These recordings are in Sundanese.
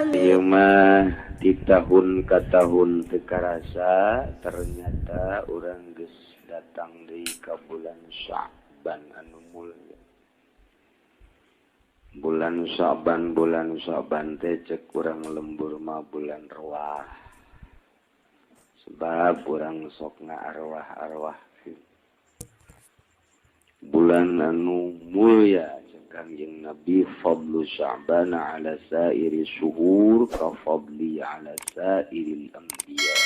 Ieu mah di tahun ka tahun teu karasa, ternyata urang geus datang deui ka bulan Sya'ban anu mulia. Bulan Sya'ban, bulan Sya'ban teh cek urang lembur mah bulan ruah. Sebab urang sok ngaarwah-arwah. Bulan anu mulia, Kangjeng Nabi, fadlu Sya'ban ala sairi syuhur ka fadli ala sairil anbiya.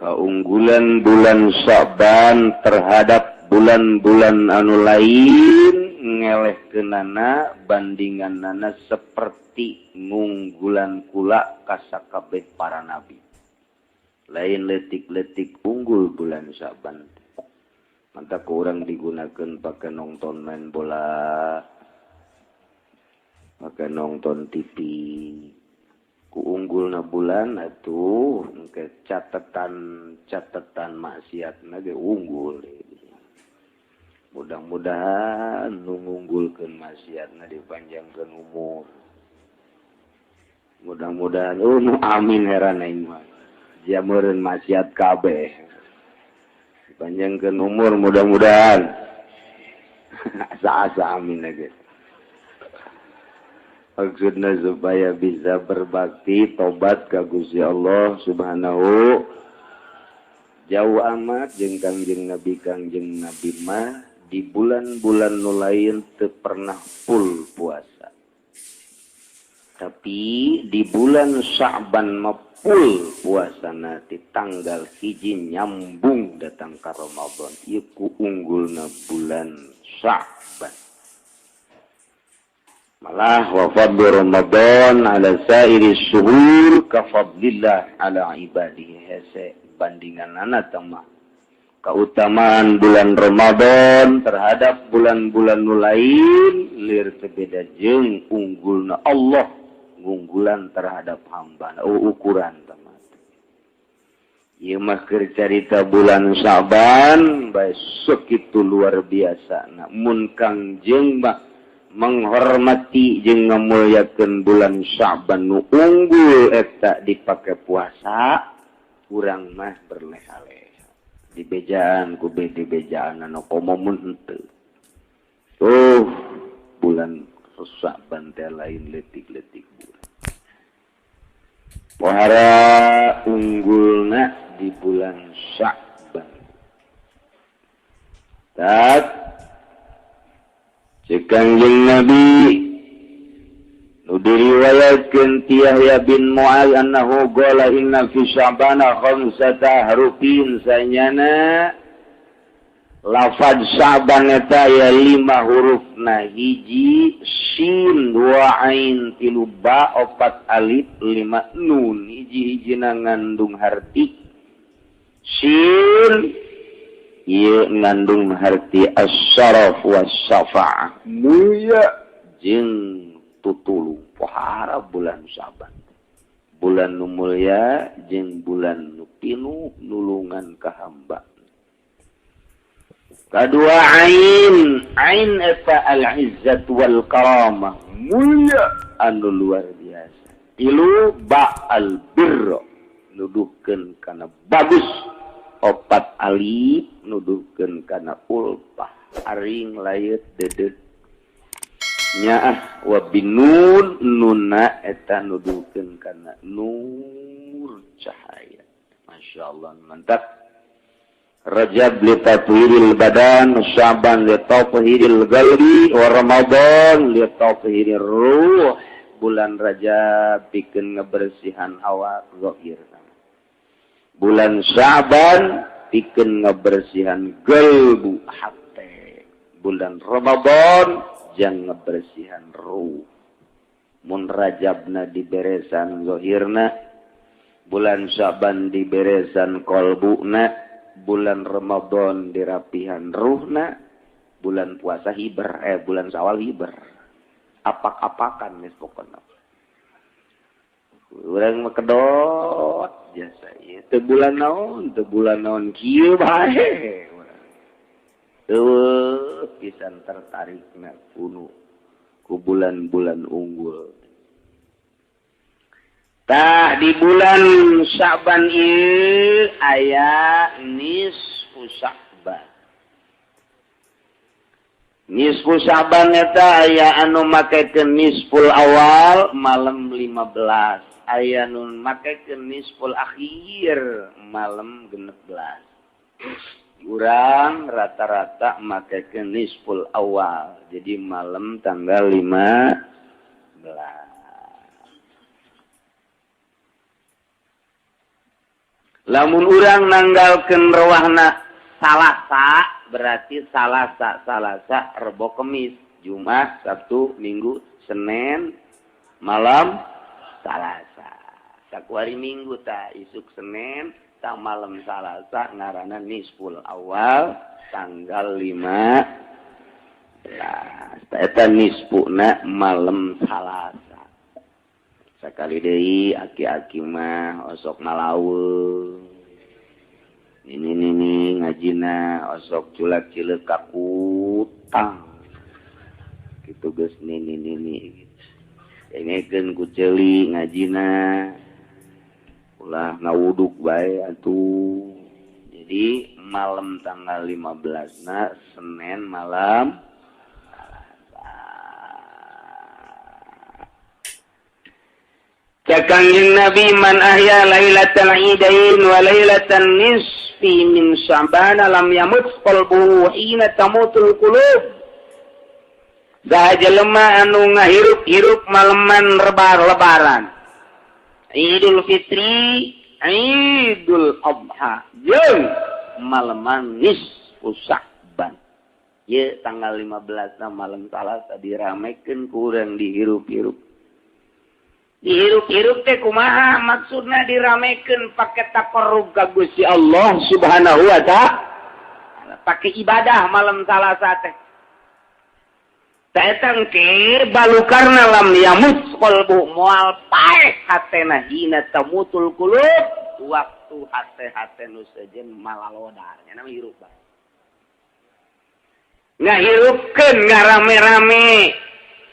Keunggulan bulan Sya'ban terhadap bulan-bulan anu lain ngelehkeunana bandinganana seperti ngunggulan kula ka sakabeh para nabi. Lain letik-letik unggul bulan Sya'ban. Mantap kurang digunakan pakai nonton main bola, pakai nonton TV. Ku unggulna bulan atuh ke catatan catatan maksiat ge unggul. Mudah-mudahan nu ngunggulkeun maksiatna dipanjangkeun umur. Mudah-mudahan, oh nu amin, heran aing mah. Jameureun maksiat kabeh. Dipanjangkeun umur mudah-mudahan. Asa-asa amin lagi. Maksudnya supaya bisa berbakti tobat ka Gusti Allah Subhanahu. Jauh amat jeung Kangjeng Nabi. Kangjeng Nabi mah di bulan-bulan nu lain teu pernah full puasa. Tapi di bulan Sya'ban mah full puasana di tanggal 1 nyambung datang ke Ramadan. Ieu ku unggulna bulan Sya'ban. Malah wa fadlu Ramadan ala sairi syuhur ka fadlillah ala ibadihi, hese bandinganana mah. Keutamaan bulan Ramadan terhadap bulan-bulan nu lain lir teu beda jeung unggulna Allah ngunggulan terhadap hamba. Oh, ukuran teman. Ieu mah keur carita bulan Sa'ban bae sekitu luar biasa. Nah, mun Kangjeng mah menghormati jeung ngamuliakeun bulan Sya'ban nu unggul eta dipake puasa, urang mah berleha-leha di bejaan ku di bejaan anu komo mun henteu. Oh, bulan Sya'ban teh lain letik-letik bulan. Pohara unggulna di bulan Sya'ban. Tak Kangjeng Nabi nu diriwayatkeun ti Yahya bin Mu'az annahu qala inna fi sya'bana khamsata harufin, sanyana lafaz Sya'ban eta ya lima hurufna: hiji sin, dua ain, tilu ba, opat alif, lima nun. Hiji-hijina ngandung harti. Sin ieu ngandung harti as-syaraf was-syafa'ah, mulia jeung tutulung. Pohara bulan Syaban, bulan nu mulia jeung bulan nu pinuh nulungan ka hamba. Kadua ain, ain eta al-izzat wal karamah, mulia anu luar biasa. Tilu ba, al birro, nuduhkeun kana bagus. Opat alif nuduhkeun kana ulfah, aring layet dedeh nyaah. Wa binun, nuna eta nuduhkeun kana nur, cahaya. Masya Allah, mantap. Rajab li tathhiril badan, Sya'ban li tathhiril qalbi, wa Ramadan li tathhirir ruh. Bulan Rajab pikeun ngebersihan awak zahir. Bulan Sya'ban pikeun ngebersihan qalbu, hate. Bulan Ramadan jang ngebersihan ruh. Mun Rajabna diberesan zahirna, bulan Sya'ban diberesan qalbuna, bulan Ramadan dirapihan ruhna, bulan puasa hiber, eh, bulan Syawal hiber. Apak-apakan geus pokona. Urang mah kedot jasa ieu teu bulan naon, teu bulan naon, kieu bae. Eueuh pisan tertarikna kuno ku bulan-bulan unggul. Tah, di bulan Sya'ban ieu aya nisfu Sya'ban. Nisfu Sya'ban eta aya anu makekeun nisful awal malam 15, aya nu makekeun nisful akhir malam 16. Urang rata-rata makekeun nisful awal, jadi malam tanggal 15. Lamun urang nanggalkeun rewahna Salasa, berarti Salasa, Salasa, Rebo, Kemis, Jumat, Sabtu, Minggu, Senin, malam Salasa. Sakuari Minggu ta isuk Senin, ta malam Salasa ngaranna nisful awal tanggal 15. Eta nisfuna malam Salasa. Sakali deui aki-aki mah osok ngalaweung. Ini nini ngajina osok culak cileuk ka kutang. Kitu geus nini nini. Dengekeun ku ceuli ngajina. Ulah ngawuduk bae atuh. Jadi malam tanggal 15 na Senin malam Kangjeng Nabi man ahya lailatal idain wa lailatan nisfi min Sya'ban lam yamut qalbuhu hina tamutul qulub. Saha jelema anu ngahirup-hirup maleman lebaran Idul Fitri, Idul Adha jeung maleman nisfu Sya'ban. Ye tanggal 15 na malam Salasa diramekeun ku urang dihirup-hirup. Dihirup-hirup teh kumaha maksudna diramekeun pake taqarrub ka Gusti Allah Subhanahu wa ta'ala, pake ibadah malam Salasa teh. Ta eta engke balukarna lam yamut qalbu moal paeh hatena hina tamutul qulub, waktu hate-hate nu sejen malalodar nya nama hirup bae. Ngahirupkeun ngarame-rame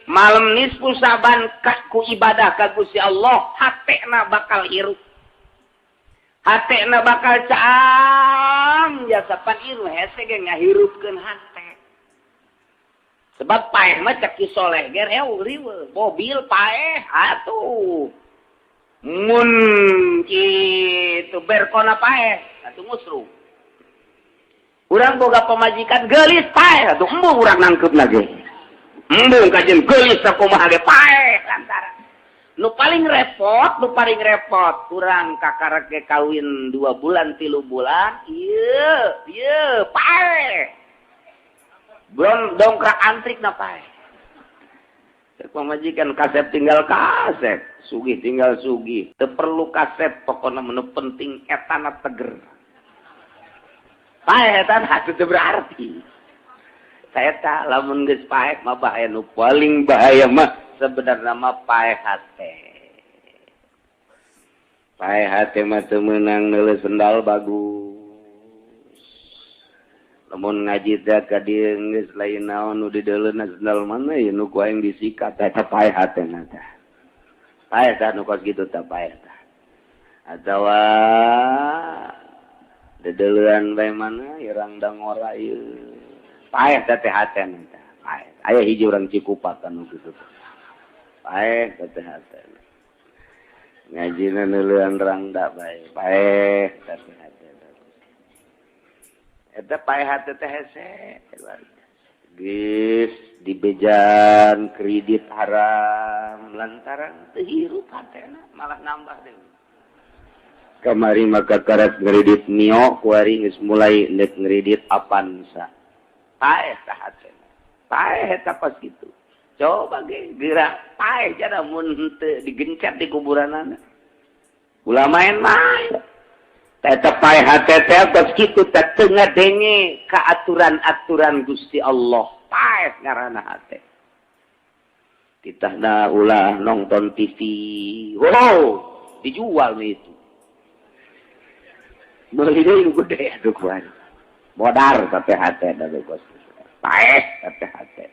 malam nisfu Sya'ban ku ibadah ka Gusti Allah, hatena bakal hirup, hatena bakal caang jasa pan ieu hese ge ngahirupkeun hate. Sebab paeh mah cek ki soleh ge riweuh, mobil paeh atuh mun kitu berkona paeh atuh musruh. Urang boga pamajikan geulis paeh atuh embung urang nangkeupna ge. Embung kajen geulis sakumaha ge paeh lantaran. Nu paling repot urang kakarek ge kawin 2 bulan 3 bulan, ieu ieu paeh. Belum dongkrak antrik na paeh. Cek pamajikan kasep tinggal kasep, sugih tinggal sugih. Teu perlu kasep pokona menu penting etana teger. Paeh etana teu berarti. Saya tak lamun geus paeh mah bahaya nu paling bahaya mah sebenarnya mah paeh hate. Paeh hate mah teu meunang neuleus sendal bagus. Lamun ngaji teh ka dieu geus lain naon nu dideuleuna sendal mana ya nu ku aing disikat eta paeh hate na tah. Paeh tah nu kos kitu tah paeh tah. Atawa dedeleuan bae mana irang dangora ieu. Paeh teh hate na tah. Paeh. Aya hiji urang Cikupa nu kitu. Paeh teh hate. Ngajina neuleuan rangda bae. Paeh teh hate. Eta paeh hate teh hese. Geus dibejan kredit haram lantaran teu hirup hatena malah nambah deui. Kamari maka karat ngredit Mio kuari geus mulai nek ngredit Avanza. Paeh tah hatena. Paeh eta pas kitu. Coba ge geura paeh jada mun henteu digencet di kuburanana. Ulah main-main. Eta paeh hate teh pas kitu teh teu ngadenge ka aturan-aturan Gusti Allah. Paeh ngaranna hate. Titahna ulah nonton TV. Wow, dijual nih itu. Meuli deui nu gede atuh kuari. Modar teh hate da kos. Paeh teh hate.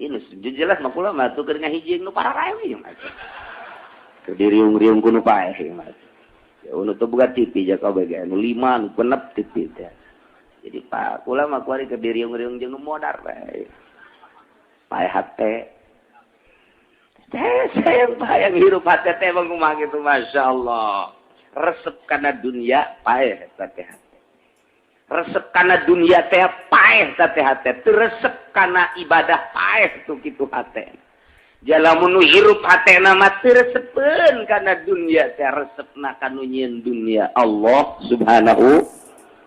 Ini jelas mah kula mah tuh keur ngahiji nu pararae we mah. Keur diriung-riung ku nu paeh mah. Ya nu teu boga TV ja kabeh ge nu 5 nu 6 TV teh. Jadi pak kula mah kuari keur diriung-riung jeung nu modar bae. Paeh hate. Teh sayang hirup hate teh bang kumaha kitu masyaallah. Resep kana dunia paeh eta teh. Resep kana dunia teh paeh teh hate. Teu resep kana ibadah paeh tuh kitu hate. Jalamun nu hirup hatena mah teu resepeun kana dunia teh resepna ka nu nyieun dunia Allah Subhanahu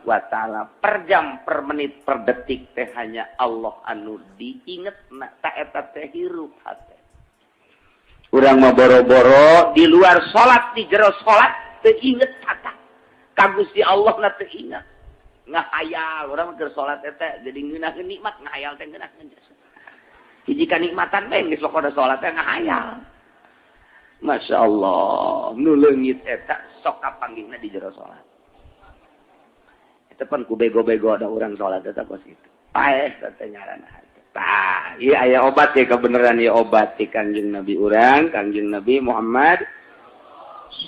wa taala. Per jam, per menit, per detik teh hanya Allah anu diingetna ta eta teh hirup hate. Urang mah boro-boro di luar salat di jero salat teu inget kata ka Gusti Allah na teu inget. Ngahayal urang mah keur salat eta jadi ngeunaheun nikmat ngahayal teh ngeunaheun. Hiji kanikmatan bae geus pokona salat teh ngahayal. Masya Allah, nu leungit eta sok kapanggihna di jero salat. Eta pan ku bego-bego ada urang salat eta kos kitu. Paeh teh ngaranna hate. Tah, ieu aya obat ya kebenaran ieu obat ti Kangjeng Nabi urang, Kangjeng Nabi Muhammad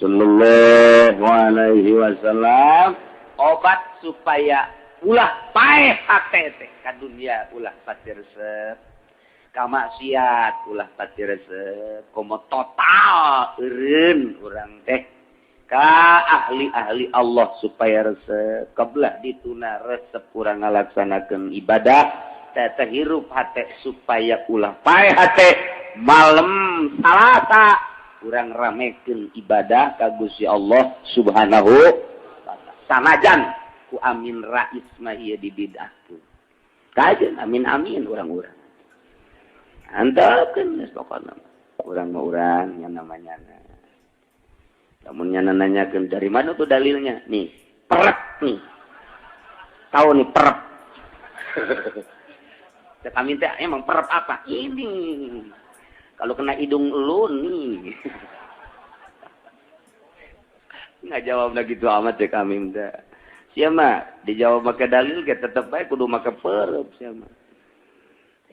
sallallahu alaihi wasallam, obat supaya ulah paeh hate teh ka dunia ulah pati resep. Kamaksiat ulah pati resep, komo total eureun urang teh ka ahli-ahli Allah supaya resep, kebelah dituna resep urang ngalaksanakeun ibadah teh teh hirup hate supaya ulah paeh hate malam Salasa urang ramekeun ibadah ka Gusti Allah Subhanahu wa taala. Sanajan ku Amin Rais mah ieu dibid'ahkeun. Kajeun amin-amin urang-urang. Antepkeun geus pokona. Urang mah urang yang namanya. Lamun nya nanyakeun dari mana tuh dalilnya? Nih, perek nih. Tahu nih perek. Cek Amin teh emang perek apa? Ini. Kalau kena hidung lu nih. Nggak jawab lagi gitu amat cek Amin teh. Siapa dijawab make dalil ge tetep bae kudu make perep siapa.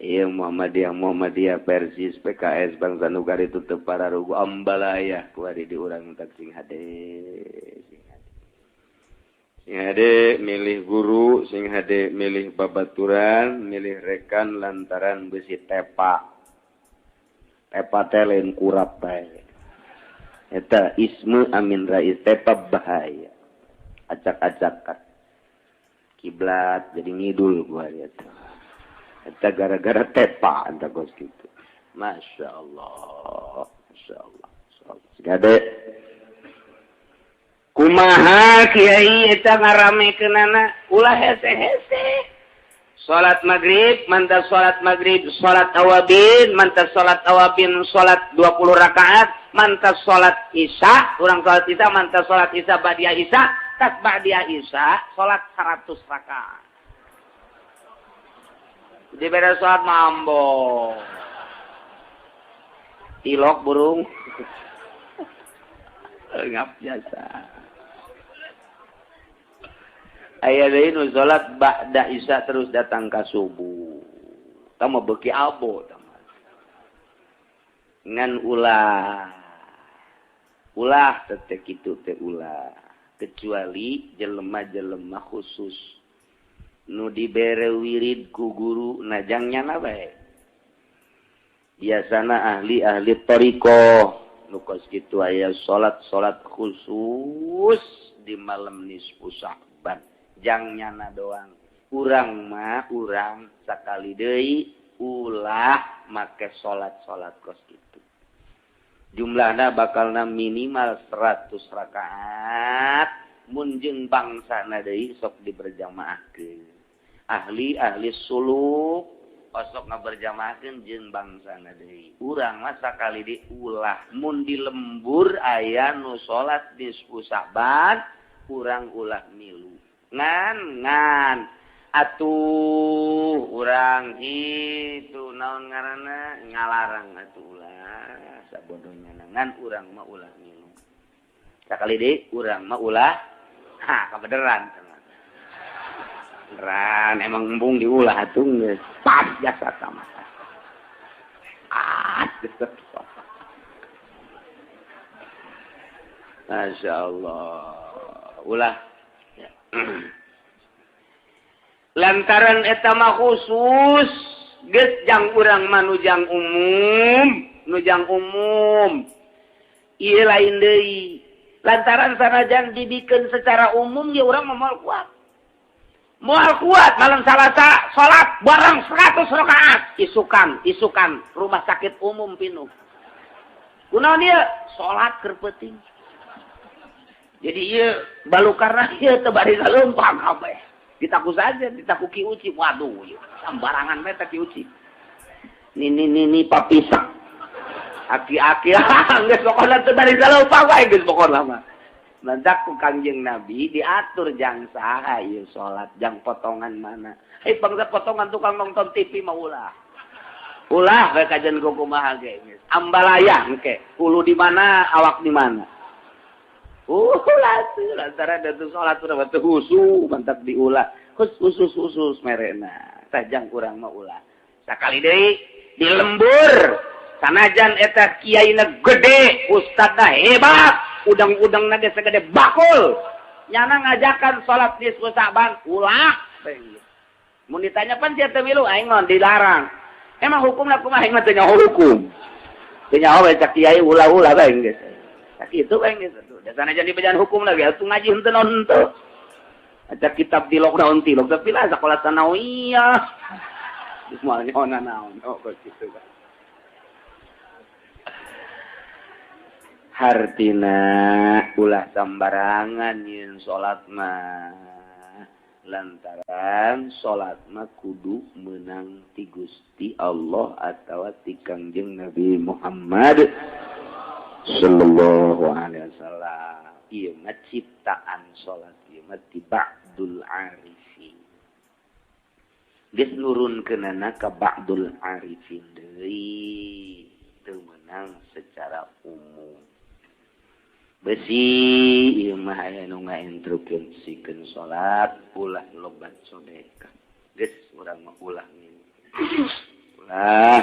Iya Muhammadiyah, Muhammadiyah, Persis, PKS, Bangsa Nugari tutup para rugu ambalaya kuari di urang tak sing hade, sing hade. Sing hade milih guru, sing hade milih babaturan, milih rekan lantaran besi tepa. Tepa teh lain kurap bae. Eta ismu Amin Rais tepa bahaya. Acak-acakan. Kiblat jadi ngidul kuari eta. Eta gara-gara tepa anta kos kitu. Masya Allah, Masya Allah, Masya Allah. Segade. Kumaha kiai eta ngaramekeunana ulah hese-hese. Salat maghrib, mantap salat maghrib, salat awabin, mantap salat awabin, salat 20 rakaat, mantap salat isya, urang salat isya, mantap salat isya ba'dia isya, tas ba'dia isya, salat 100 rakaat. Di beres salat mambo. Tilok burung. Ngap jasa. Aya deui nu salat ba'da isya terus datang ka subuh. Tah mah beuki abo tah mah. Ngan ulah. Ulah teh kitu teh ulah. Kecuali jelema-jelema khusus. Nu dibere wirid ku guru najang nyana bae. Biasana ahli-ahli thariqah nu kos kitu aya salat-salat khusus di malam nisfu Sya'ban. Jang nyana doang. Urang mah urang sakali deui ulah make salat-salat kos kitu. Jumlahna bakalna minimal 100 rakaat. Mun jeung bangsana deui sok diberjamaahkeun. Ahli-ahli suluk osok ngaberjamaahkeun jeung bangsana deui. Urang mah sakali deui ulah mun di lembur aya nu salat nisfu Sya'ban urang ulah milu. Ngan ngan atuh urang itu naon ngaranna ngalarang atuh ulah sabodohnya ngan urang mah ulah milu. Sakali deui urang mah ulah ha kebeneran. Beneran emang embung diulah atuh geus pas jasa sama. Ah, Masya Allah. Ulah. Ya. Lantaran eta mah khusus geus jang urang mah nujang umum, nujang umum. Ieu lain deui. Lantaran sanajan dibikeun secara umum ya urang mah moal kuat. Moal kuat malam Salasa salat bareng 100 rakaat, isukan, isukan rumah sakit umum pinuh. Kunaon ieu? Salat keur peuting. Jadi ieu balukarna ieu teu bari saleumpang kabeh. Ditaku saja, ditaku Ki Uci. Waduh, ieu sambarangan we teh Ki Uci. Nini nini papisak. Aki-aki geus pokona teu bari saleumpang wae geus pokona mah. Lantak ku Kangjeng Nabi diatur jang saha ieu salat, jang potongan mana. Eh bangsa potongan tukang nonton TV mah ulah. Ulah we kajian ku kumaha ge geus. Ambalaya engke, hulu di mana, awak di mana. Ulah tuh lantaran da teu salat urang teu khusyuk mantap diulah. Khusus khusus merena. Tajang kurang mah ulah. Sakali deui di lembur sanajan eta kiaina gede, ustadna hebat, udang-udangna ge sagede bakul. Nyana ngajakan salat nisfu Sa'ban, ulah. Mun ditanya pan sia teu milu aing mah dilarang. Emang hukumna kumaha aing mah teu nyaho hukum. Teu nyaho we cak kiai ulah-ulah bae geus. Sakitu bae geus atuh. Da sanajan dibejaan hukum lagi atuh ngaji henteu naon henteu. Aca kitab tilok naon tilok tapi lah sekolah sanawiyah. Geus moal nyaho naon oh kitu kan. Hartina ulah sambarangan nyeun salat mah. Lantaran salat mah kudu meunang ti Gusti Allah atawa ti Kangjeng Nabi Muhammad sallallahu alaihi wasallam. Ieu mah ciptaan salat ieu mah ti ba'dul arifin. Geus nurunkeunana ka ba'dul arifin deui teu meunang secara umum. Besi ieu mah aya nu ngainstruksikeun salat ulah lobat sedekah. Geus urang mah ulah ngene. Ulah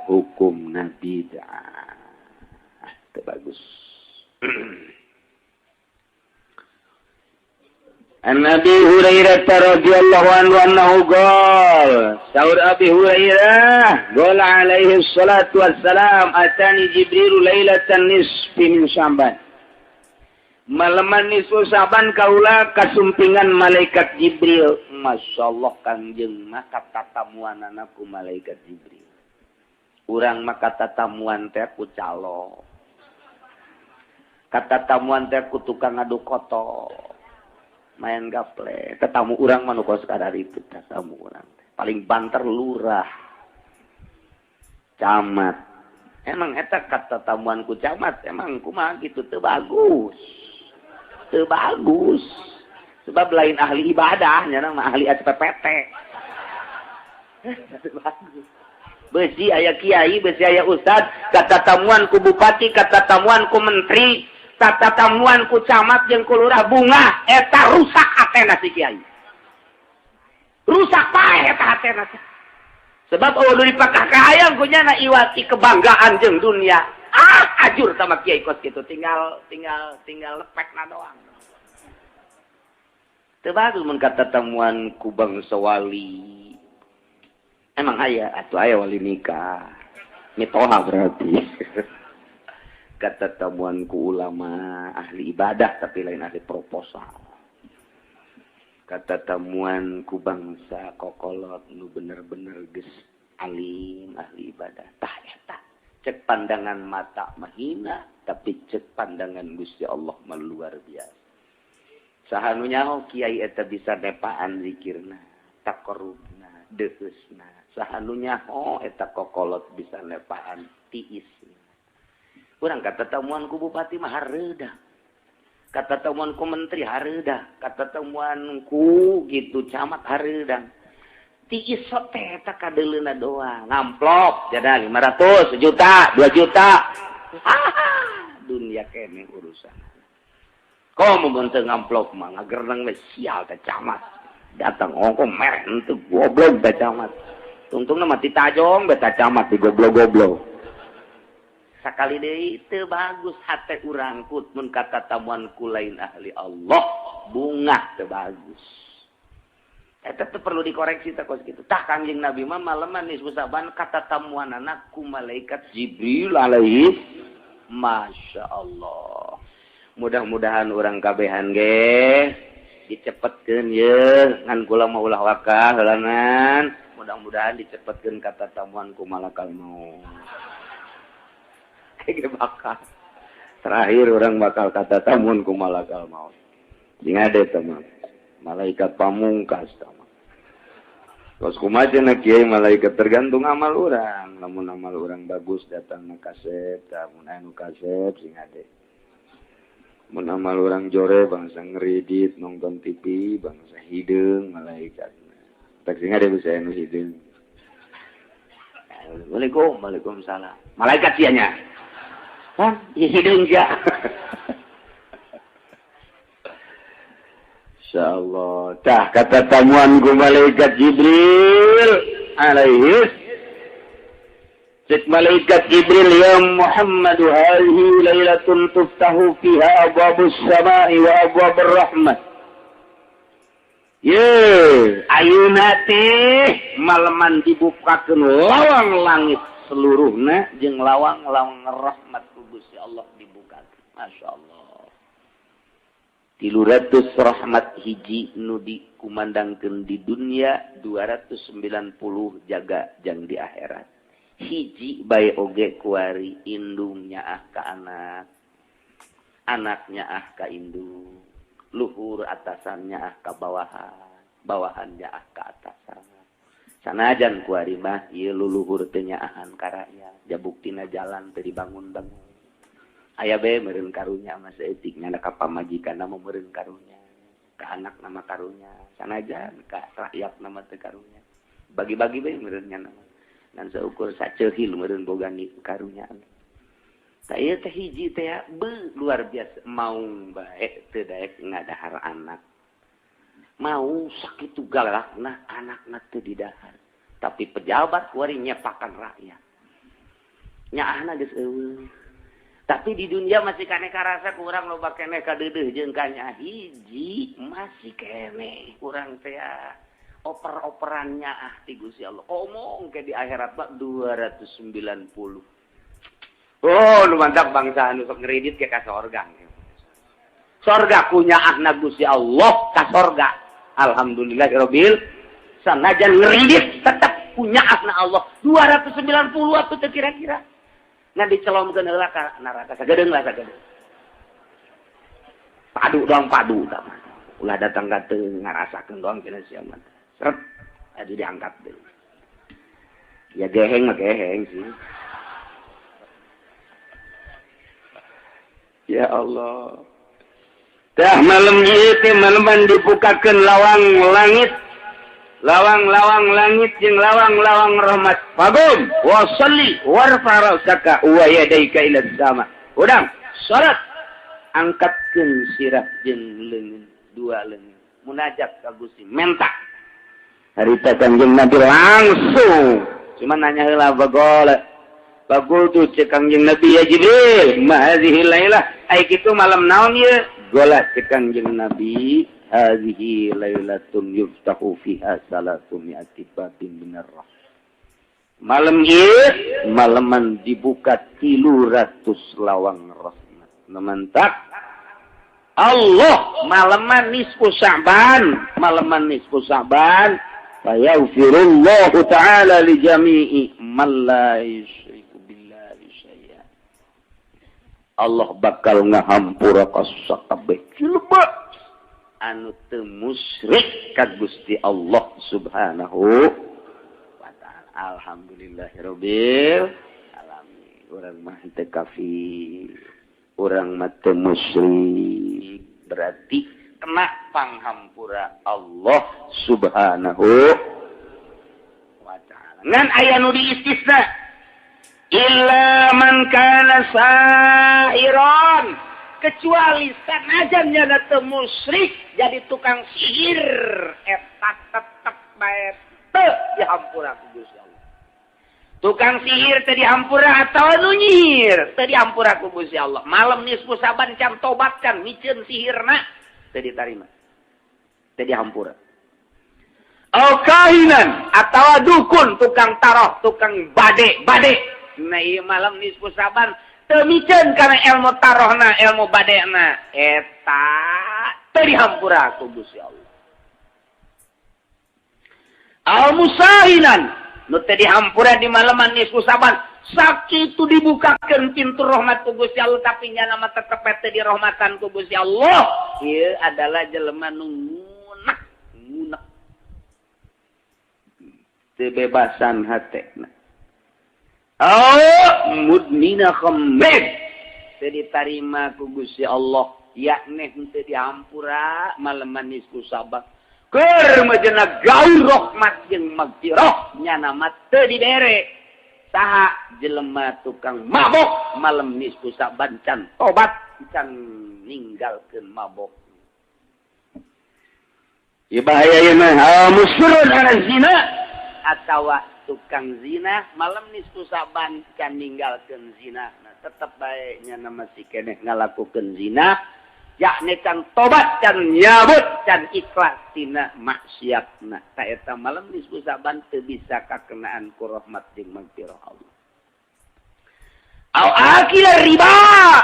hukumna bid'ah. Teu bagus. An Abi Hurairah radhiyallahu anhu annahu qala saur Abi Hurairah qala alaihi salatu wassalam atani Jibril lailatan nisfi min Sya'ban. Maleman nisfu Sya'ban kaula kasumpingan malaikat Jibril. Masyaallah Kangjeng mah katatamuanana ku malaikat Jibril. Urang mah katatamuan teh ku calo. Katatamuan teh ku tukang adu koto. Main gaple. Tetamu urang mah nu kos kadar itu tetamu urang teh. Paling banter lurah. Camat. Emang eta katatamuan ku camat emang kumaha kitu teu bagus. Teu bagus. Sebab lain ahli ibadah nya mah ahli SPPT. Teu bagus. Besi aya kiai, besi aya ustad, katatamuan ku bupati, katatamuan ku menteri, katatamuan ku camat jeung ku lurah bunga eta rusak hatena si kiai. Rusak paeh eta hatena. Sebab eueuh dipakah kahayang ku nyana iwati kebanggaan jeung dunia. Ah, ajur sama kiai kos kitu tinggal tinggal tinggal lepekna doang. Teu bagus mun katatamuan ku bangsa wali. Emang aya atuh aya wali nikah. Mitoha berarti. Katatamuan ku ulama ahli ibadah tapi lain ahli proposal. Katatamuan ku bangsa kokolot nu bener-bener geus alim ahli ibadah. Tah eta cek pandangan mata mahina tapi cek pandangan Gusti Allah mah luar biasa. Saha nu nyaho kiai eta bisa nepaan zikirna, taqarrubna, deuheusna. Saha nu nyaho eta kokolot bisa nepaan tiisna. Urang katatamuan ku bupati mah hareudah. Katatamuan ku menteri hareudah, katatamuan ku gitu camat hareudah. Tiis teh eta kadeuleuna doang, ngamplop jada 500, sejuta, 2 juta. Dunia kene urusan. Komo mun teu ngamplop mah ngagerneng we sial teh camat. Datang ongko mereh henteu goblok teh camat. Tungtungna mah ti tajong beta camat di goblok-goblok. Sakali deui teu bagus hate urang kut mun katatamuan ku lain ahli Allah, bungah teu bagus. Eta teu perlu dikoreksi teh kos kitu. Tah Kangjeng Nabi mah maleman nisfu Sa'ban katatamuanana ku malaikat Jibril alaihi. Masya Allah. Mudah-mudahan urang kabehan ge dicepetkeun ye ngan kula mah ulah wakah heulanan. Mudah-mudahan dicepetkeun katatamuan ku malakal maut. Kayak bakal terakhir orang bakal katatamuan ku malakal maut. Jeung ade teman malaikat pamungkas teman. Kos kumaha cenah kiai malaikat tergantung amal urang. Lamun amal urang bagus datang na kasep, lamun anu kasep sing ade. Mun amal urang jore bangsa ngeridit nonton TV bangsa hideung malaikat. Tak sing ade bisa anu hideung. Waalaikumsalam, waalaikumsalam. Malaikat sia nya. Hah? Hideung sia. Insyaallah. Tah kata tamuan ku malaikat Jibril alaihi. Cek malaikat Jibril, ya Muhammad hadhihi lailatun tuftahu fiha abwabus samai wa abwabur rahmah. Ye, ayeuna teh maleman dibukakeun lawang langit seluruhna jeung lawang-lawang rahmat ku Gusti Allah dibukakeun. Masyaallah. 300 rahmat hiji nu dikumandangkeun di dunia, 290 jaga jang di akhirat. Hiji bae oge kuari indung nyaah ka anak, anak nyaah ka indung, luhur atasan nyaah ka bawahan, bawahan nyaah ka atasan. Sanajan kuari mah ieu luluhur teu nyaahan ka rakyat, jabuktina jalan teu dibangun-bangun. Aya bae meureun karunya mah saeutik nya ka pamajikanna mah meureun karunya, ka anak nama karunya, sanajan ka rakyat nama teu karunya. Bagi-bagi bae meureun nya nama. Ngan saukur saceuhil meureun boga karunya. Tah ieu teh hiji teh beuh luar biasa maung bae teu daek ngadahar anak. Mau sakitu galakna anakna teu didahar. Tapi pejabat kuari nyepakan rakyat. Nyaahna geus eueuh. Tapi di dunia masih kene karasa kurang loba keneh kadeudeuh jeung kanya hiji masih keneh kurang teh oper-operannya ah ti Gusti Allah. Omong ke di akhirat mah 290. Oh, nu mantap bangsa anu sok ngeridit ke ka sorga. Sorga kunyaahna Gusti Allah ka sorga. Alhamdulillahirabbil sanajan ngeridit tetap kunyaahna Allah 290 atuh teh kira-kira. Ngan dicelomkeun heula ka neraka sagedeung lah sagedeung. Padu doang padu tah mah. Ulah datang ka teu ngarasakeun doang cenah sia mah. Seret adu diangkat deui. Ya geheng mah geheng sih. Ya Allah. Tah malam ieu teh maleman dibukakeun lawang langit. Lawang-lawang langit jeung lawang-lawang rahmat. Fagum wa shalli warfa ra'saka wa yadayka ila sama. Udang salat angkatkeun sirah jeung leungeun dua leungeun munajat ka Gusti menta. Harita Kangjeng Nabi langsung cuma nanya heula bagol. Bagol tu cek Kangjeng Nabi ya Jibril, ma hadhihi lailah ai kitu malam naon ieu? Gola cek Kangjeng Nabi hadhihi lailatun yuftahu fiha salatu mi'ati babin minar rahmah. Malam ieu maleman dibuka 300 lawang rahmat. Mantap. Allah maleman nisfu Sya'ban, maleman nisfu Sya'ban fayaghfirullahu ta'ala li jami'i man la yusyriku billahi syai'a. Allah bakal ngahampura ka sakabeh jelema anu teu musyrik ka Gusti Allah Subhanahu wa ta'ala. Alhamdulillahirabbil alamin. Urang mah teu kafir, urang mah teu musyrik, berarti kena panghampura Allah Subhanahu wa ta'ala. Ngan aya nu diistisna illa man kana sahiran, kecuali sanajan nya teu musyrik jadi tukang sihir eta tetep bae teu dihampura ku Gusti Allah. Tukang sihir teu dihampura atau nu nyihir teu dihampura ku Gusti Allah. Malam nisfu Saban can tobat, can miceun sihirna, teu ditarima, teu dihampura. Au kahinan atau dukun, tukang taroh, tukang bade bade. Nah, ieu malam nisfu Saban teu miceun kana ilmu tarohna, ilmu badena, eta teu dihampura ku Gusti Allah. Au musahinan, nu teu dihampura di malaman nisfu Saban, sakitu dibukakeun pintu rahmat ku Gusti Allah, tapi nyana mah tetep teu dirahmatan ku Gusti Allah. Ieu adalah jelema nu ngunek ngunek, teu bebasan hatena. Oh, mudmina khamrin, teu ditarima ku Gusti Allah, yakni teu dihampura malaman nisfu Saban. Keur majena gaul rahmat jeung magfirah, nyana mah teu dibere. Saha? Jelema tukang mabok, malam nisfu Saban can tobat, can ninggalkeun mabok. Ya, bahaya ieu mah. Musirrun ala zina, atawa tukang zina, malam nisfu Saban can ninggalkeun zina. Nah, tetep bae nyana masih keneh ngalakukeun zina, yakni can tobat, can nyabut, can ikhlas tina maksiatna. Ta eta malam nisfu Saban teu bisa kakenaan ku rahmat jeung magfirah Allah. Au akila riba,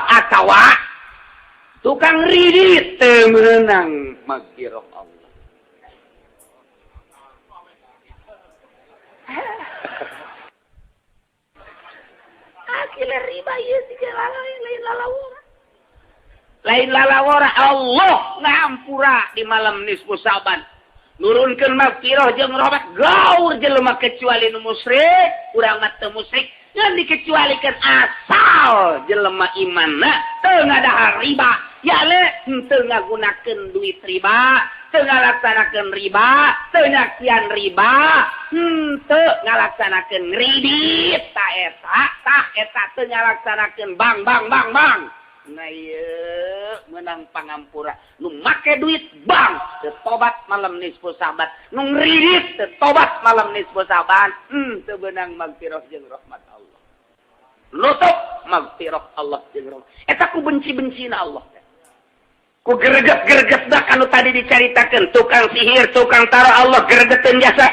atawa tukang ridit, teu meunang magfirah Allah. Akila riba ieu siga lain lalawora, lain lalawora. Allah ngampura di malam nisfu Saban, nurunkeun magfirah jeung rahmat gaur jelema kecuali nu musyrik. Urang mah teu musyrik, ngan dikecualikan asal jelema imanna teu ngadahar riba, ya le teu ngagunakeun duit riba, teu ngalaksanakeun riba, teu nyaksian riba, henteu ngalaksanakeun ngridit. Ta eta, tah eta teu ngalaksanakeun bank bank bank bank. Nah, ieu menang pangampura. Nu make duit bank teu tobat malam nisfu Saban, nu ngridit teu tobat malam nisfu Saban, teu beunang magfirah jeung rahmat Allah. Nutup magfirah Allah jeung rahmat eta ku benci-bencina Allah, ku greget-greget dak anu tadi dicaritakeun, tukang sihir, tukang taruh, Allah gregeteun jasa.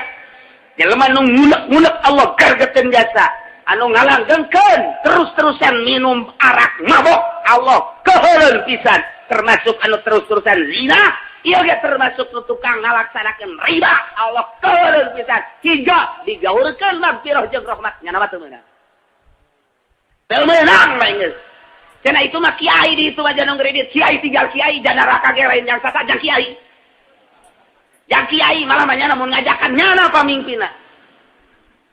Jelema nu ngulek-ngulek, Allah gregeteun jasa. Anu ngalanggengkeun terus-terusan minum arak, mabok, Allah keheuleun pisan. Termasuk anu terus-terusan zina ieu ge, termasuk nu tukang ngalaksanakeun riba, Allah keheuleun pisan hingga digaurkeun magfirah jeung rahmat, nya mah teu meunang, teu meunang mah geus. Cenah itu mah kiai di itu aja nu ngredit kiai, tinggal kiai jana neraka ge lain jang sasa, jang kiai, jang kiai malah mah nyana mun ngajakan nyana pamimpinna.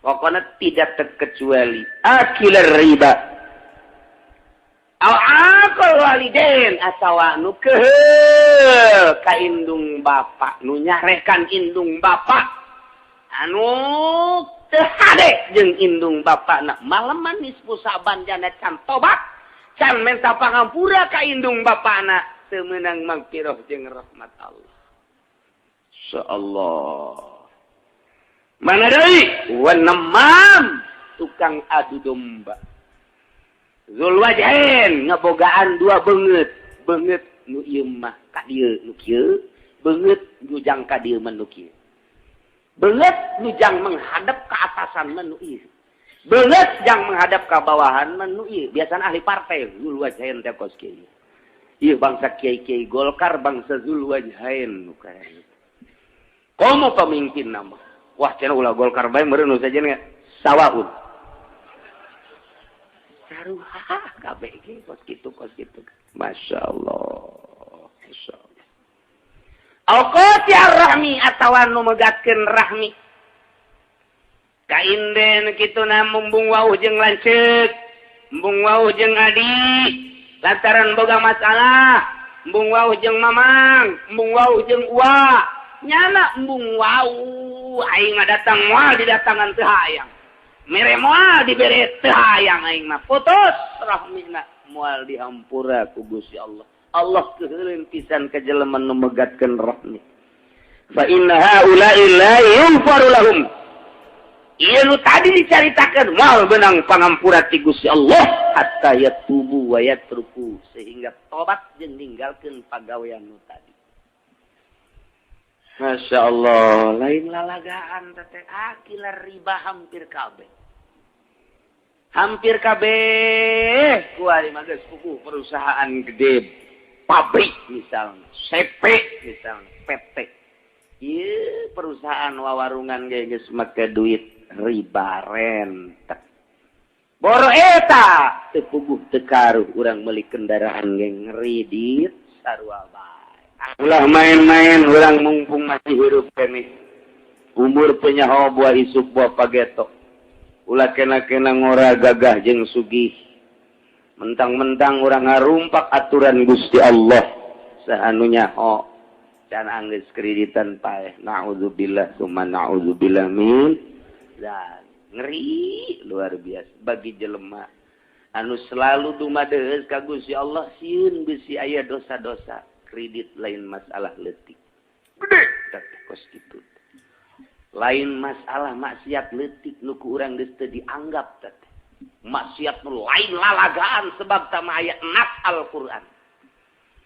Pokoknya tidak terkecuali akilar riba. Au aqal walidain, atawa nu keheul ka indung bapa, nu nyarekan indung bapa, anu teu hade jeung indung bapana, malaman nisfu Saban jana can tobat, can menta pangampura ka indung bapana, teu meunang magfirah jeung rahmat Allah. Insyaallah. Mana deui? Wanemam, tukang adu domba. Zul wajhain, ngebogaan dua beungeut, beungeut nu ieu mah ka dieu nu kieu, beungeut nu jang ka dieu mah nu kieu. Beungeut nu jang menghadap ke atasan mah nu ieu. Beungeut jang menghadap ke bawahan mah nu ieu. Biasana ahli partai zul wajhain teh kos kieu. Ieu bangsa kiai-kiai Golkar, bangsa zul wajhain nu kaya. Komo pemimpin nama. Wah, cenah ulah Golkar bae meureun nu sajen sawaun. Sarua kabeh ge kos kitu, kos kitu. Masya Allah. Masya Allah. Au qati rahmi, atawa nu megatkeun rahmi. Kainden kitu na, mumbung wauh jeung lanceuk, embung wauh jeung adi lantaran boga masalah, embung wauh jeung mamang, embung wauh jeung uwa. Nyana embung wauh, aing mah datang moal didatangan teu hayang. Mere moal dibere teu hayang, aing mah putus rahmina, moal dihampura ku Gusti Allah. Allah keuheuleun pisan ka jelema nu megatkeun rahmi. Fa inna haula'i la yughfaru lahum. Ieu nu tadi dicaritakeun moal beunang pangampura ti Gusti Allah hatta yatubu wa yatruku, sehingga tobat jeung ninggalkeun pagawean nu tadi. Masya Allah, lain lalagaan teh akilah riba hampir kabeh. Hampir kabeh kuari mah geus puguh perusahaan gede, pabrik misalnya, CP misalnya, PT. Ieu perusahaan wawarungan ge geus make duit riba rentek. Boro eta teu puguh teu karuh urang meuli kendaraan ge ngredit sarua bae. Ulah main-main urang mumpung masih hirup keneh. Umur penyaho buah isuk buah pageto. Ulah kena-kena ngora gagah jeung sugih. Mentang-mentang urang ngarumpak aturan Gusti Allah. Saha nu nyaho can anggeus kreditan paeh. Na'udzubillah summa na'udzubillah min dan ngeri luar biasa bagi jelema anu selalu dumadeus ka Gusti Allah, sieun bisi aya dosa-dosa. Kredit lain masalah leutik gede teh kos kitu, lain masalah maksiat leutik nu ku urang geus teu dianggap teh maksiat nu lain lalagaan, sebab tama aya nas Al-Qur'an,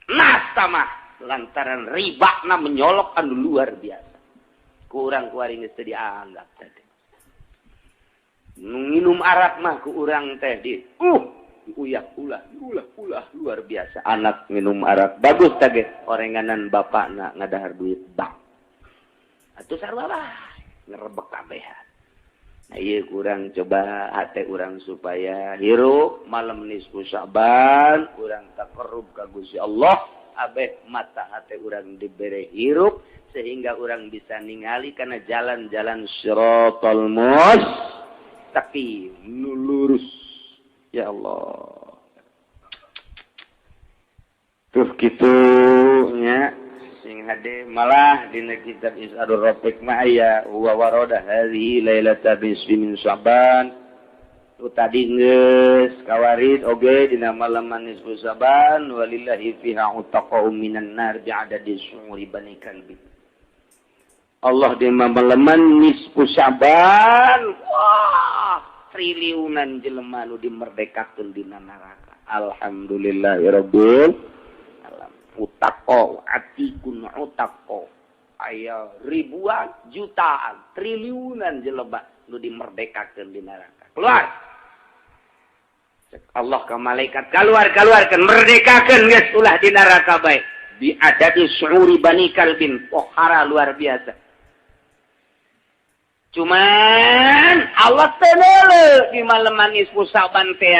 nas tamah lantaran ribana menyolok anu luar biasa, ku urang kuari geus teu dianggap teh. Minum arak mah ku urang teh di uyak ulah ulah ulah luar biasa. Anak minum arak bagus tage orenganan bapakna ngadahar duit bank atuh sarua lah ngerebek kabehan. Nah ieu kurang coba hate urang supaya hirup malam nisfu Sya'ban urang taqarrub ka Gusti Allah, abeh mata hate urang dibere hirup sehingga urang bisa ningali kana jalan-jalan siratal mustaqim nu lurus. Ya Allah, tuh kitu nya sing hade. Malah dina kitab Is'adur Rafiq mah aya wa warada hadhihi lailata nisfi min Sya'ban. Tu tadi geus kawarid oge dina malam nisfu Sya'ban, walillahi fiha utaqa'u minan nar bi'adadi syu'uri bani kalbi. Allah di malaman nisfu Sya'ban, wah, triliunan jelema nu dimerdekakeun dina neraka. Alhamdulillahirabbil alam. Utaqo atikun utaqo, aya ribuan jutaan triliunan jelema nu dimerdekakeun di neraka. Keluar. Cek Allah ka malaikat, keluar keluarkeun, merdekakeun geus ulah di neraka bae. Bi adadi syu'uri bani kalbin, pohara luar biasa. Cuman Allah teu di malam nisfu Sya'ban teh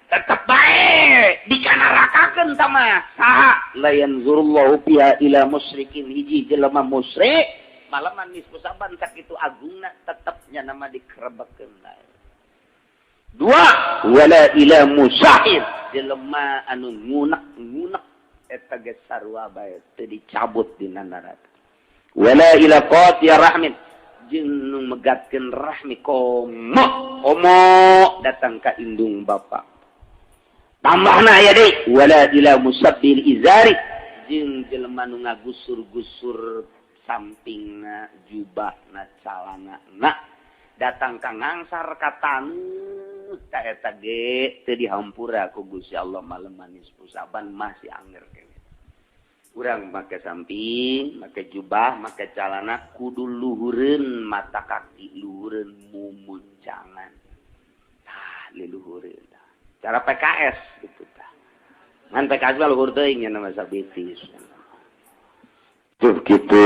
tetep bae dikanarakakeun tama saha la yanzurullahu fiha ila musyrikin, hiji jelema musyrik malam nisfu Sya'ban sakitu agungna tetepnya nama dikerebekeun. Dua, wala ila musahir, jelema anu ngunek-ngunek eta geus sarua bae teu dicabut dina neraka. Wala ila qati'ir rahmin, jeung nu megatkeun rahmi, komo komo datang ka indung bapa. Tambahna aya deui wala ila musabbil izari, jeung jelema nu ngagusur-gusur sampingna jubahna calanana datang ka ngangsar ka taneuh ta eta ge teu dihampura ku Gusti Allah malam nisfu Sya'ban masih anger keneh. Urang make samping, make jubah, make calana kudu luhureun mata kaki, luhureun mumuncangan. Tah, liluhureun. Cara PKS gitu tah. Ngan PKS mah luhur teuing nya nama sabitis. Tuh kitu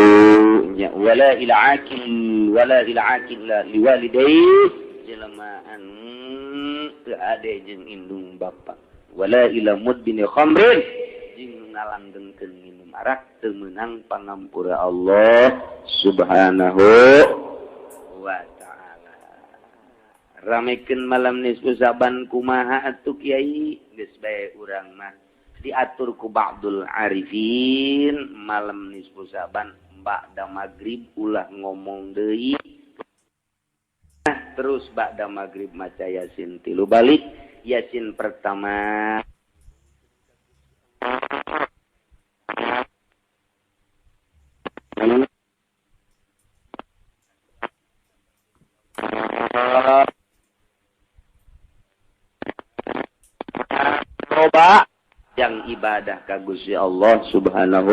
nya wala ila akil wala ila akil liwalidayhi, jelema anu teu ade jeung indung bapa. Wala ila mudbini khamrin, jeung ngalanggengkeun minum arak teu meunang pangampura Allah Subhanahu wa ta'ala. Ramekeun malam nisfu Sya'ban kumaha atuh kiai? Geus bae urang mah diatur ku ba'dul arifin malam nisfu Sya'ban ba'da maghrib ulah ngomong deui. Terus ba'da maghrib maca Yasin 3 balik. Yasin pertama Yang ibadah ka Gusti Allah Subhanahu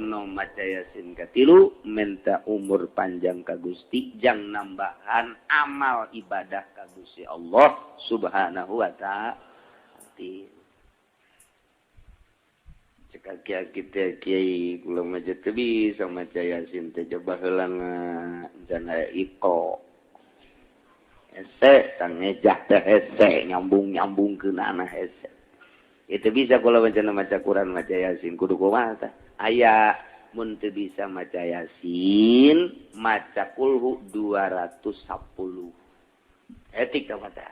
no maca Yasin katilu minta umur panjang ka Gusti jang nambahan amal ibadah ka Gusti Allah Subhanahu wa ta'ala. Cek aki-aki teh kiai kula mah teu bisa maca Yasin teh coba heula can aya iko. Hese tang ngejah teh hese nyambung-nyambungkeun ana hese. Itu bisa kalau maca maca Quran maca Yasin kudu kumaha tah aya mun teu bisa maca Yasin maca kulhu 210 etik tah mata.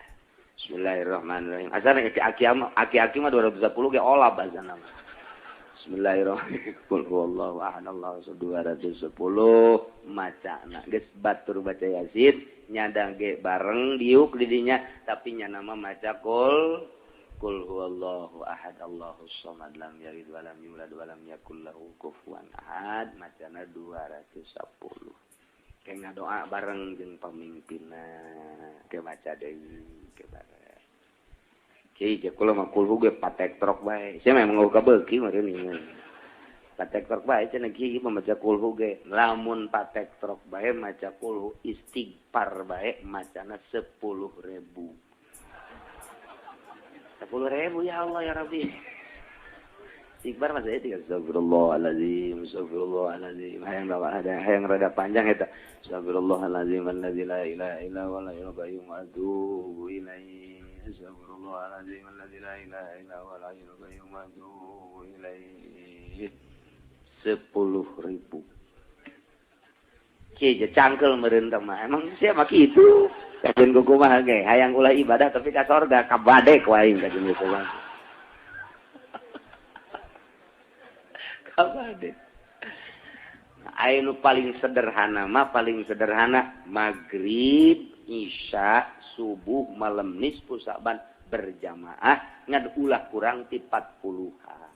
Bismillahirrahmanirrahim. Asana aki-aki mah 210 ge olab asana mah. Bismillahirrahmanirrahim. Qul huwallahu ahad Allahu 210 macana geus batur baca Yasin nyadang ge bareng diuk di dinya tapi nya nama maca kul Qul huwallahu ahad Allahus samad lam yalid walam yulad walam yakul lahu kufuwan ahad macana 210. Kayak ngadoa bareng jeung pamimpinna ke maca deui ke bareng. Kiai je kula mah kulhu ge patek trok bae. Sia memang eueuh kabeuki meureun ieu. Patek trok bae cenah kieu mah maca kulhu ge. Lamun patek trok bae maca kulhu istighfar bae macana 10.000. 10.000 ya Allah ya Rabbi. Istighfar mah saya tiga astagfirullahalazim, astagfirullahalazim. Hayang ada hayang rada panjang eta. Astagfirullahalazim allazi la ilaha illa huwal hayyul qayyum wa atubu ilaihi. Astagfirullahalazim allazi la ilaha illa huwal hayyul qayyum wa atubu ilaihi. 10.000. Kieu cangkel meureun teh mah. Emang sia mah kitu. Kajen kumaha ge hayang ulah ibadah tapi ka sorga kabadek wae kajen kumaha. Kabadek. Aya nu paling sederhana mah paling sederhana magrib, isya, subuh, malam nisfu Sa'ban berjamaah ngan ulah kurang ti 40-an.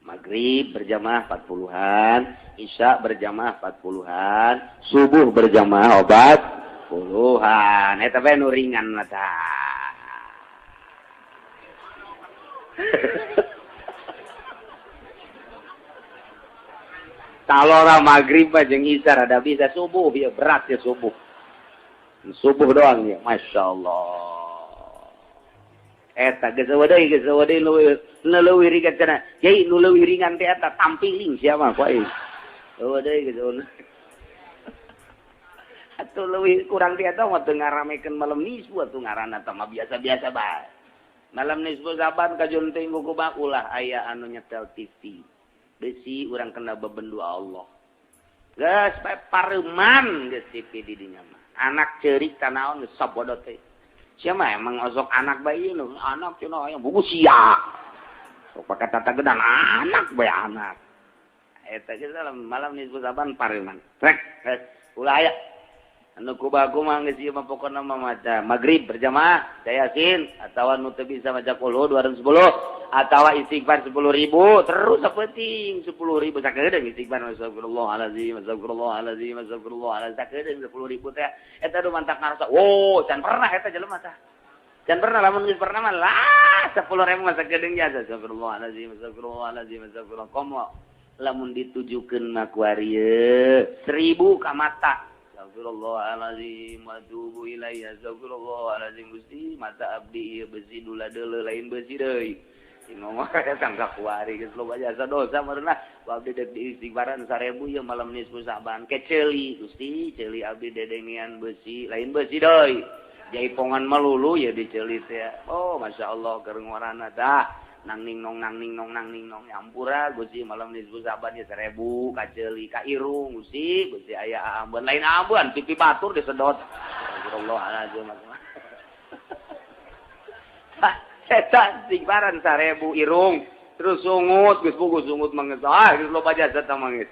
Maghrib berjamaah 40-an, isya berjamaah 40-an, subuh berjamaah obat puluhan. Eta bae nu ringan mah tah. Talora maghrib mah jeung isya rada bisa subuh ya berat ya subuh. Subuh doang ya, masyaallah. Eta geus eueuh deui nu leuwih ringan cenah. Yai nu leuwih ringan teh eta tampiling sia mah ku aing. Eueuh deui geus eueuh. Atuh leuwih kurang ti eta mah teu ngaramekeun malam nisfu atuh ngaranna teh mah biasa-biasa bae. Malam nisfu Saban kajun teh kumaha ulah aya anu nyetel TV. Besi urang kena bebendu Allah. Geus bae pareuman geus TV di dinya mah. Anak ceurik tanaon geus sabodo teh. Sia mah emang osok anak bae ieu nu anak cenah aya buku sia. Sok pake tata gedan anak bae anak. Eta geus malam nisfu Saban pareuman. Rek ulah aya anu kubaku mah geus ieu mah pokona mah maca magrib berjamaah Yasin atawa nu teu bisa maca qul 210 atawa istighfar 10.000 terus sapenting 10.000 sakedeung istighfar astagfirullahalazim astagfirullahalazim astagfirullahalazim sakedeung 10.000 teh eta nu mantak ngarasa wow can pernah eta jelema tah can pernah lamun geus pernah mah lah 10.000 mah sakedeung jasa astagfirullahalazim astagfirullahalazim astagfirullah komo lamun ditujukeun mah ku ari 1.000 ka mata astagfirullahalazim wa atubu ilaihi astagfirullahalazim Gusti mata abdi ieu besi dula deuleu lain besi deui ngomong tangga kuari geus loba jasa dosa meureunah ku abdi deuk diistighfaran 1000 ieu malam nisfu Sa'ban ke ceuli Gusti ceuli abdi dedengean besi lain besi deui jaipongan melulu ya diceuli teh oh masyaallah keur ngorana tah nang ning nong nang ning nong nang ning nong nyampura Gusti malam nisfu Sa'ban ieu 1000 ka ceuli ka irung Gusti Gusti aya ambeun lain ambeun pipi batur disedot astagfirullahalazim eta istighfaran 1000 irung terus sungut geus puguh sungut manggeus ah geus loba jasa tah manggeus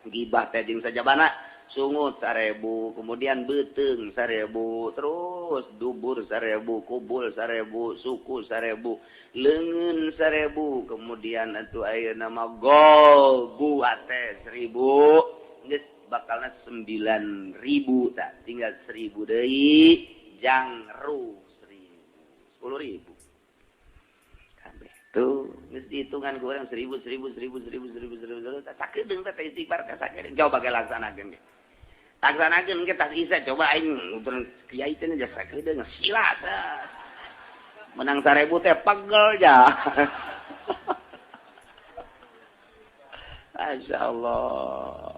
gibah teh jeung sajabana sungut 1000 kemudian beuteung 1000 terus dubur 1000 kubul 1000 suku 1000 leungeun 1000 kemudian atuh ayeuna mah golbu ate 1000 geus bakalna 9000 tah tinggal 1000 deui jangru 10.000. Tuh, geus dihitungan ku urang 1000 1000 1000 1000 1000 1000 sakedeung teh istighfar teh sakedeung. Coba ge laksanakeun ge. Laksanakeun ge tas isa coba aing nuturun kiai teh geus sakedeung sila. Menang 1000 teh pegel ja. Masya Allah.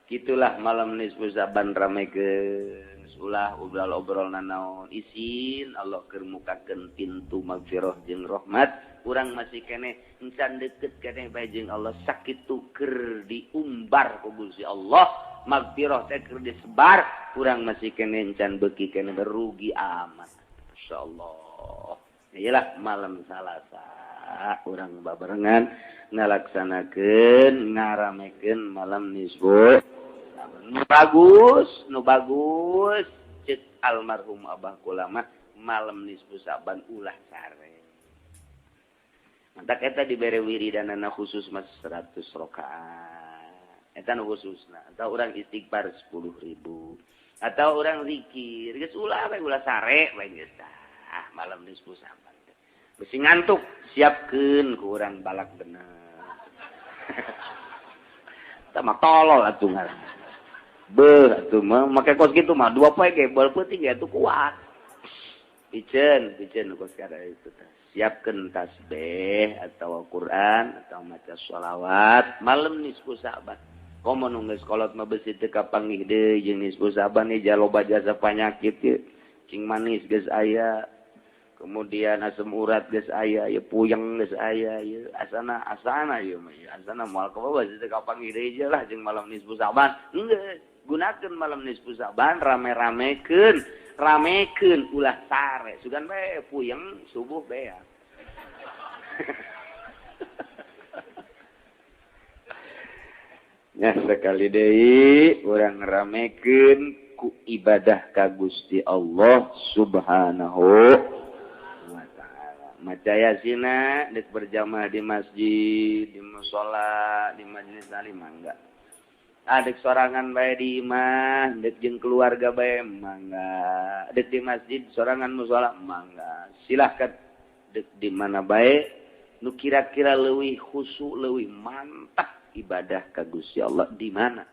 Gitulah malam nisfu Sa'ban ramekeun. Ulah obrol-obrol nanaon isin Allah keur mukakeun pintu magfirah jeung rahmat. Urang masih keneh encan deket keneh bae jeung Allah sakitu keur diumbar ku Gusti Allah magfirah teh keur disebar urang masih keneh encan beuki keneh berugi amat. Insyaallah. Iyalah malam Salasa urang babarengan ngalaksanakeun ngaramekeun malam nisfu. Nu bagus, nu bagus cek almarhum Abah kula mah malam nisfu Sa'ban ulah sare. Mantak eta dibere wiridanana khusus mas 100 rakaat. Eta nu khususna atau urang istighfar 10.000 atau urang zikir geus ulah we ulah sare we geus tah malam nisfu Sa'ban. Besi ngantuk siapkeun ku urang balak bener. Tah mah tolol atuh ngaran. Beuh atuh mah make kos kitu mah dua poe ge bal peuting ge atuh kuat. Piceun, piceun kos kada itu teh. Siapkeun tasbih atau Quran atau maca sholawat malam nisfu Sa'ban. Komo nu geus kolot mah beusi teu kapanggih deui jeung nisfu Sa'ban ieu loba jasa panyakit ieu. Cing manis geus aya. Kemudian asam urat geus aya, ieu puyeng geus aya, ieu asana asana ieu mah asana moal kabawa teu kapanggih deui lah jeung malam nisfu Sa'ban. Geus gunakeun malam nisfu Sa'ban rame-ramekeun, ramekeun ulah sare. Sugan bae puyeng subuh beak. Ya sekali deui urang ramekeun ku ibadah ka Gusti Allah Subhanahu wa ta'ala. Maca yasina deuk berjamaah di masjid, di musala, di majelis taklim mangga. Adek sorangan bae di imah, dek jeung keluarga bae mangga. Dek di masjid sorangan musala mangga. Silahkan dek di mana bae nu kira-kira leuwih khusyuk, leuwih mantap ibadah ka Gusti Allah di mana?